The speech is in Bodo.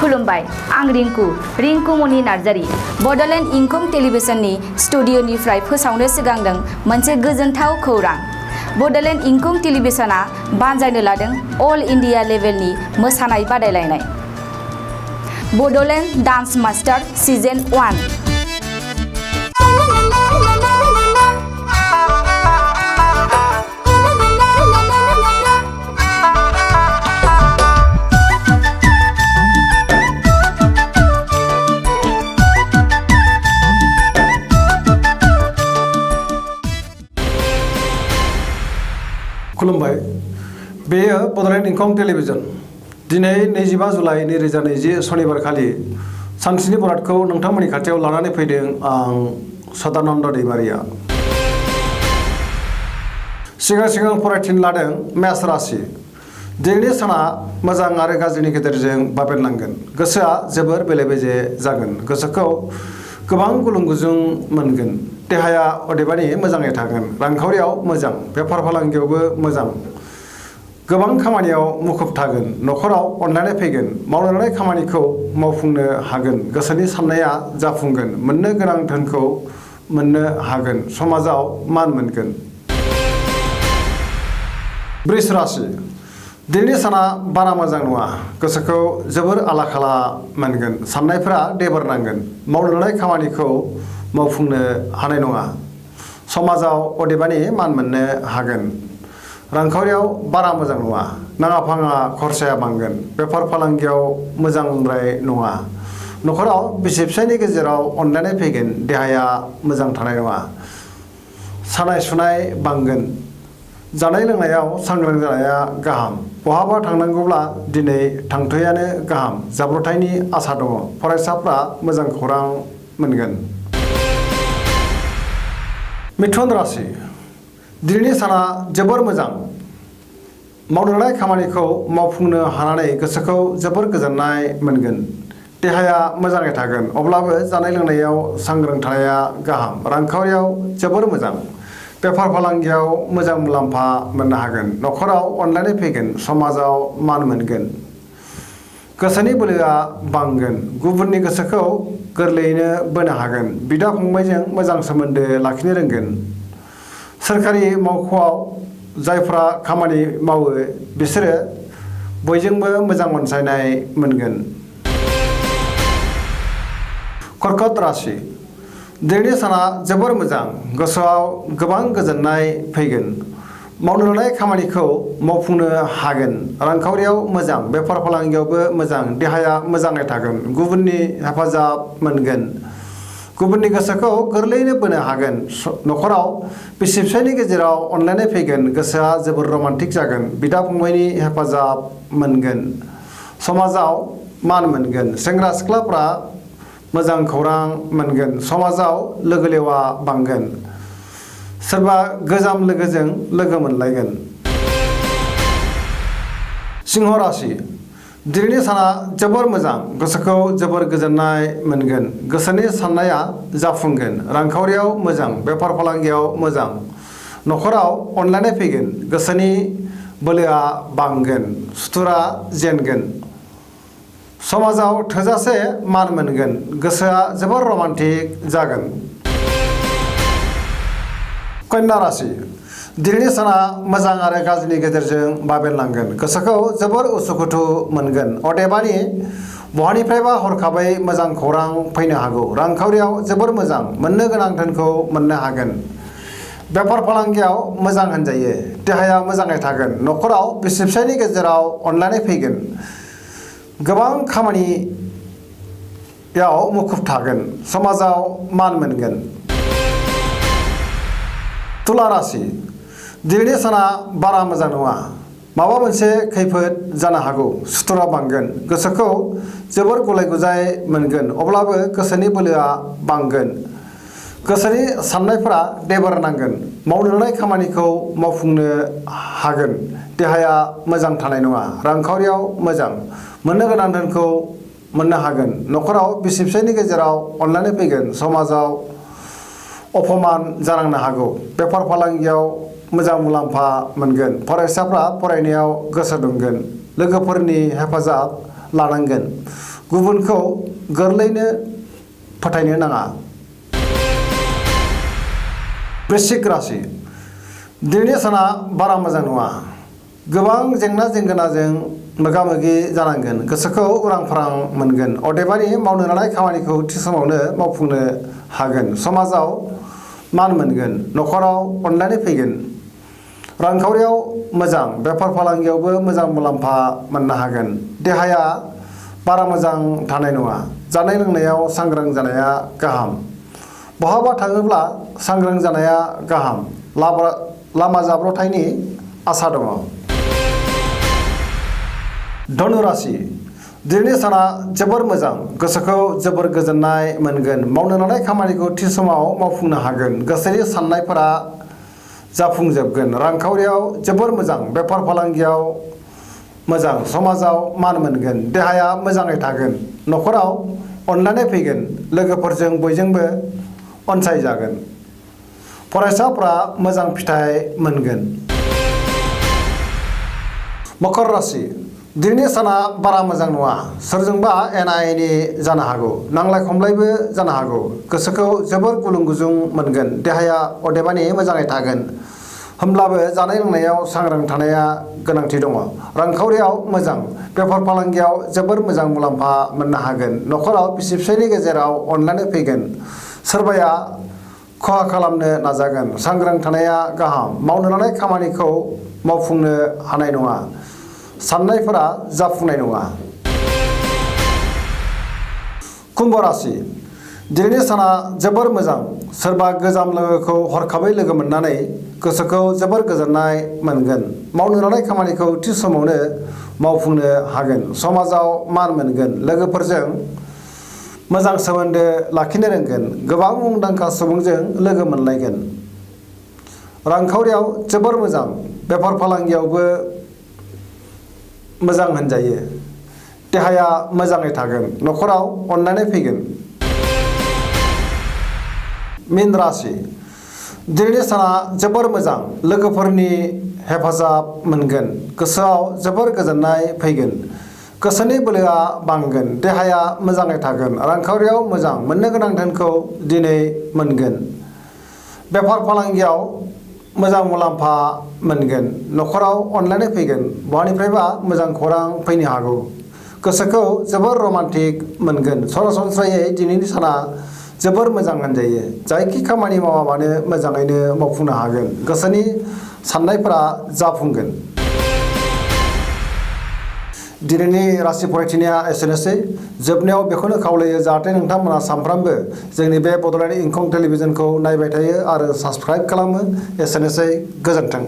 खुलुमबाय आं रिंकु मनि नार्जारी बडलेण्ड इंखं टेलिभिजननि स्टुडिअनिफ्राय फोसावनो सिगांदों मोनसे गोजोनथाव खौरां। बडलेण्ड इंखं टेलिभिजना बानजायनो लादों अल इंडिया लेभेलनि मोसानाय बादायलायनाय बडलेण्ड डान्स मास्टार सीजन 1। खुलुमबाय बेयो बडलेण्ड इंखं टेलिभिजन दिनै 25 जुलाइ 2020 शनिबार खालि सानस्नि बरादखौ नोंथांमोननि खाथियाव लानानै फैदों आं सदानन्द दैमारिया। सिगां फरायथिन लादों मेष राशि। दिनैनि साना मोजां आरो गाज्रिनि गेजेरजों बाबेनलांगोन। गोसोआ जोबोर बेले-बेजे जागोन। गोसोखौ गोबां गुलुं-गुजुं मोनगोन। देहाया अदेबानि मोजाङै थागोन। रांखावरियाव मोजां, बेफार फालांगियावबो मोजां। गोबां खामानियाव मुखुब थागोन। न'खराव अनलायनाय फैगोन। मावनो लानाय खामानिखौ मावफुंनो हागोन। गोसोनि साननाया जाफुंगोन। मोननो गोनां धोनखौ मोननो हागोन। समाजाव मान मोनगोन। वृष राशि। दिनैनि साना बारा मोजां नङा। गोसोखौ जोबोर आला-खाला मोनगोन। साननायफोरा देबोरनांगोन। मावनो लानाय खामानिखौ मावफुंनो हानाय नङा। समाजाव अदेबानि मान मोननो हागोन। रांखावरियाव बारा मोजां नङा। नाङा-फाङा खरसाया बांगोन। बेफार फालांगियाव मोजांद्राय नङा। न'खराव बिसि-फिसायनि गेजेराव अनलायनाय फैगोन। देहाया मोजां थानाय नङा। सानाय-सुनाय बांगोन। जानाय-लोंनायाव सांग्रां जानाया गाहाम। बहाबा थांनांगौब्ला दिनै थांथ'यैआनो गाहाम। जाब्रबथायनि आसा दङ। फरायसाफ्रा मोजां खौरां मोनगोन। मिथुन राशि। दिनैनि साना जोबोर मोजां। मावनो लानाय खामानिखौ मावफुंनो हानानै गोसोखौ जोबोर गोजोननाय मोनगोन। देहाया मोजाङै थागोन। अब्लाबो जानाय-लोंनायाव सांग्रां थानाया गाहाम। रांखावरियाव जोबोर मोजां। बेफार फालांगियाव मोजां मुलाम्फा मोननो हागोन। न'खराव अनलायनाय फैगोन। समाजाव मान मोनगोन। गोसोनि बोलोआ बांगोन। गुबुननि गोसोखौ गोरलैयैनो बोनो हागोन। बिदा-फंबायजों मोजां सोमोन्दो लाखिनो रोंगोन। सोरखारि मावख'आव जायफ्रा खामानि मावो बिसोरो बयजोंबो मोजां अनसायनाय मोनगोन। कर्कट राशि। दिनैनि साना जोबोर मोजां। गोसोआव गोबां गोजोननाय फैगोन। मावनो लानाय खामानिखौ मावफुंनो हागोन। रांखावरियाव मोजां। बेफार फालांगियावबो मोजां। देहाया मोजाङै थागोन। गुबुननि हेफाजाब मोनगोन। गुबुननि गोसोखौ गोरलैयैनो बोनो हागोन। न'खराव बिसि-फिसायनि गेजेराव अनलायनाय फैगोन। गोसोआ जोबोर रमान्टिक जागोन। बिदा-फंबायनि हेफाजाब मोनगोन। समाजाव मान मोनगोन। सेंग्रा-सिख्लाफ्रा मोजां खौरां मोनगोन। समाजाव लोगो लेवा बांगोन। सोरबा गोजाम लोगोजों लोगो मोनलायगोन। सिंह राशि। दिनैनि साना जोबोर मोजां। गोसोखौ जोबोर गोजोननाय मोनगोन। गोसोनि साननाया जाफुंगोन। रांखावरियाव मोजां। बेफार फालांगियाव मोजां। न'खराव अनलायनाय फैगोन। गोसोनि बोलोआ बांगोन। सुथुरा जेनगोन। समाजाव थोजासे मान मोनगोन। गोसोआ जोबोर रमान्टिक जागोन। कन्या राशि। दिनैनि साना मोजां आरो गाज्रिनि गेजेरजों बाबेनलांगोन। गोसोखौ जोबोर उसुखुथु मोनगोन। अदेबानि बहानिफ्रायबा हरखाबै मोजां खौरां फैनो हागौ। रांखावरियाव जोबोर मोजां। मोननो गोनां धोनखौ मोननो हागोन। बेफार फालांगियाव मोजां होनजायो। देहाया मोजाङै थागोन। न'खराव बिसि-फिसायनि गेजेराव अनलायनाय फैगोन। गोबां खामानियाव मुखुब थागोन। समाजाव मान मोनगोन। तुला राशि। दिनैनि साना बारा मोजां नङा। माबा मोनसे खैफोद जानो हागौ। सुथुरा बांगोन। गोसोखौ जोबोर गुलाय-गुजाय मोनगोन। अब्लाबो गोसोनि बोलोआ बांगोन। गोसोनि साननायफोरा देबोरनांगोन। मावनो लानाय खामानिखौ मावफुंनो हागोन। देहाया मोजां थानाय नङा। रांखावरियाव मोजां। मोननो गोनां धोनखौ मोननो हागोन। न'खराव बिसि-फिसायनि गेजेराव अनलायनाय फैगोन। समाजाव अपमान जानांनो हागौ। बेफार फालांगियाव मोजां मुलाम्फा मोनगोन। फरायसाफ्रा फरायनायाव गोसो दुंगोन। लोगोफोरनि हेफाजाब लानांगोन। गुबुनखौ गोरलैनो फोथायनो नाङा। वृश्चिक राशि दिनैनि साना बारा मोजां नङा। गोबां जेंना जेंगोनाजों मोगा मोगि जानांगोन। गोसोखौ उरां फारां मोनगोन। अदेबानि मावनो लानाय खामानिखौ थि समावनो मावफुंनो हागोन। समाजाव मान मोनगोन। न'खराव अननानै फैगोन। रांखावरियाव मोजां। बेफार फालांगियावबो मोजां मुलाम्फा मोननो हागोन। देहाया बारा मोजां थानाय नङा। जानाय लोंनायाव सांग्रां जानाया गाहाम। बहाबा थाङोब्ला सांग्रां जानाया गाहाम। लामा जाब्रबथायनि आसा दङ। धनु राशि दिनैनि साना जोबोर मोजां। गोसोखौ जोबोर गोजोननाय मोनगोन। मावनो लानाय खामानिखौ थि समाव मावफुंनो हागोन। गोसोनि साननायफोरा जाफुंजोबगोन। रांखावरियाव जोबोर मोजां। बेफार फालांगियाव मोजां। समाजाव मान मोनगोन। देहाया मोजाङै थागोन। न'खराव अननानै फैगोन। लोगोफोरजों बयजोंबो अनसायजागोन। फरायसाफ्रा मोजां फिथाइ मोनगोन। मकर राशि दिनैनि साना बारा मोजां नङा। सोरजोंबा एना एनि जानो हागौ। नांलाय खमलायबो जानो हागौ। गोसोखौ जोबोर गुलुं गुजुं मोनगोन। देहाया अदेबानि मोजाङै थागोन। होमब्लाबो जानाय लोंनायाव सांग्रां थानाया गोनांथि दङ। रांखावरियाव मोजां। बेफार फालांगियाव जोबोर मोजां मुलाम्फा मोननो हागोन। न'खराव बिसि फिसायनि गेजेराव अनलायनाय फैगोन। सोरबाया खहा खालामनो नाजागोन। सांग्रां थानाया गाहाम। मावनो लानाय खामानिखौ मावफुंनो हानाय नङा। साननायफोरा जाफुंनाय नङा। कुम्भ राशि दिनैनि साना जोबोर मोजां। सोरबा गोजाम लोगोखौ हरखाबै लोगो मोननानै गोसोखौ जोबोर गोजोननाय मोनगोन। मावनो लानाय खामानिखौ थि समावनो मावफुंनो हागोन। समाजाव मान मोनगोन। लोगोफोरजों मोजां सोमोन्दो लाखिनो रोंगोन। गोबां मुंदांखा सुबुंजों लोगो मोनलायगोन। रांखावरियाव जोबोर मोजां। बेफार फालांगियावबो मोजां होनजायो। देहाया मोजाङै थागोन। न'खराव अननानै फैगोन। मीन राशि दिनैनि साना जोबोर मोजां। लोगोफोरनि हेफाजाब मोनगोन। गोसोआव जोबोर गोजोननाय फैगोन। गोसोनि बोलोआ बांगोन। देहाया मोजाङै थागोन। रांखावरियाव मोजां। मोननो गोनां धोनखौ दिनै मोनगोन। बेफार फालांगियाव मोजां मुलाम्फा मोनगोन। न'खराव अनलायनाय फैगोन। बहानिफ्रायबा मोजां खौरां फैनो हागौ। गोसोखौ जोबोर रमान्टिक मोनगोन। सरासनस्रायै दिनैनि साना जोबोर मोजां होनजायो। जायखि खामानि मावा मानो मोजाङैनो मावफुंनो हागोन। गोसोनि साननायफोरा जाफुंगोन। दिनैनि राशि फरायथिनाया एसेनोसै। जोबनायाव बेखौनो खावलायो जाहाथे नोंथांमोना सानफ्रामबो जोंनि बे बड'लेण्ड इंखं टेलिभिजनखौ नायबाय थायो आरो साबस्क्राइब खालामो। एसेनोसै। गोजोन्थों।